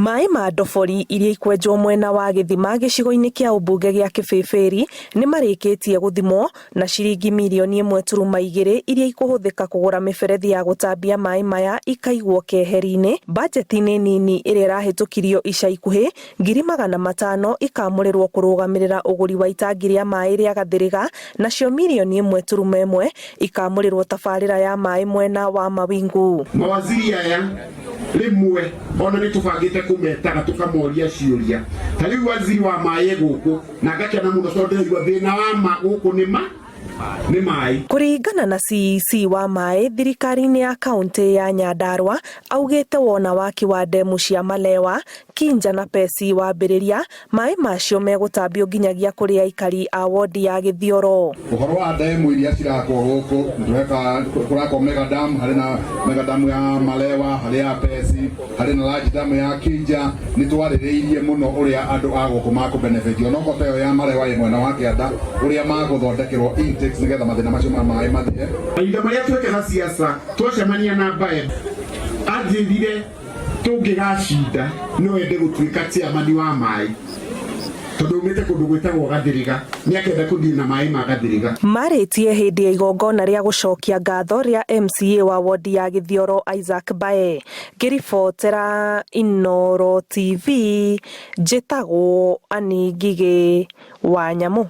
Maĩ ma ndobori iria ikwenjwo mwena wa gĩthima gĩcigo-inĩ kĩa ũmbunge gĩa Kĩbĩbĩri nĩ marĩkĩtie gũthimwo na ciringi mirioni 1.2 iria ikũhũthĩka kũgũra mĩberethi ya gũtambia maĩ maya ikaigwo keheri-inĩ. Bajeti-inĩ nini ĩrĩa ĩrahĩtũkirio ica ikuhĩ, 500,000 ikamũrĩrwo kũrũgamĩrĩra ũgũri wa itangi rĩa maĩ rĩa Gathĩrĩga nacio mirioni 1.1 ikamũrĩrwo tabarĩra ya maĩ mwena wa Mawingu. Mawaziri aya rĩmwe ona nĩ tũbangĩte kũmetaga tũkamoria ciũria. Ta rĩu waziri wa maĩ gũkũ na ngakena mũno tondũ ndĩraigua thĩna wa ma gũkũ nĩ ma nĩ maĩ. Kũringana na CEC wa maĩ thirikari-inĩ ya kauntĩ ya Nyandarua augĩte wona waki wa ndemu cia Malewa, Kinja na Pesi wambĩrĩria, maĩ macio megũtambio nginyagia kũrĩ aikari a wondi ya Gĩthioro. Ũhoro wa ndemu iria cirakwo gũkũ, nĩtũreka kũrakwo mega dam, harĩ na mega dam ya Malewa, harĩ ya Pesi, harĩ na large dam ya Kinja. Nĩ twarĩrĩirie mũno ũrĩa andũ a gũkũ makũ benefit, onokorwo ta ĩyo ya Malewa ĩ mwena wa kĩanda, ũrĩa magũthondekerwo intakes nĩgetha mathĩna macio ma maĩ mathire. Mahinda marĩa twekaga siasa twacemania na Mbae anjĩrire tũngĩgacinda no ende gũtuĩka chairman wa maĩ tondũ umĩte kũndũ gwĩtagwo Gathĩrĩga, nĩ akenda kũnina maĩ ma Gathĩrĩga. Marĩtie hĩndĩ ya igongona rĩa gũcokia ngatho rĩa MCA wa wodi ya Gĩthioro Isaac Mbae. Ngĩribotera Inooro TV njĩtagwo Annie Ngigĩ wa Nyamũ.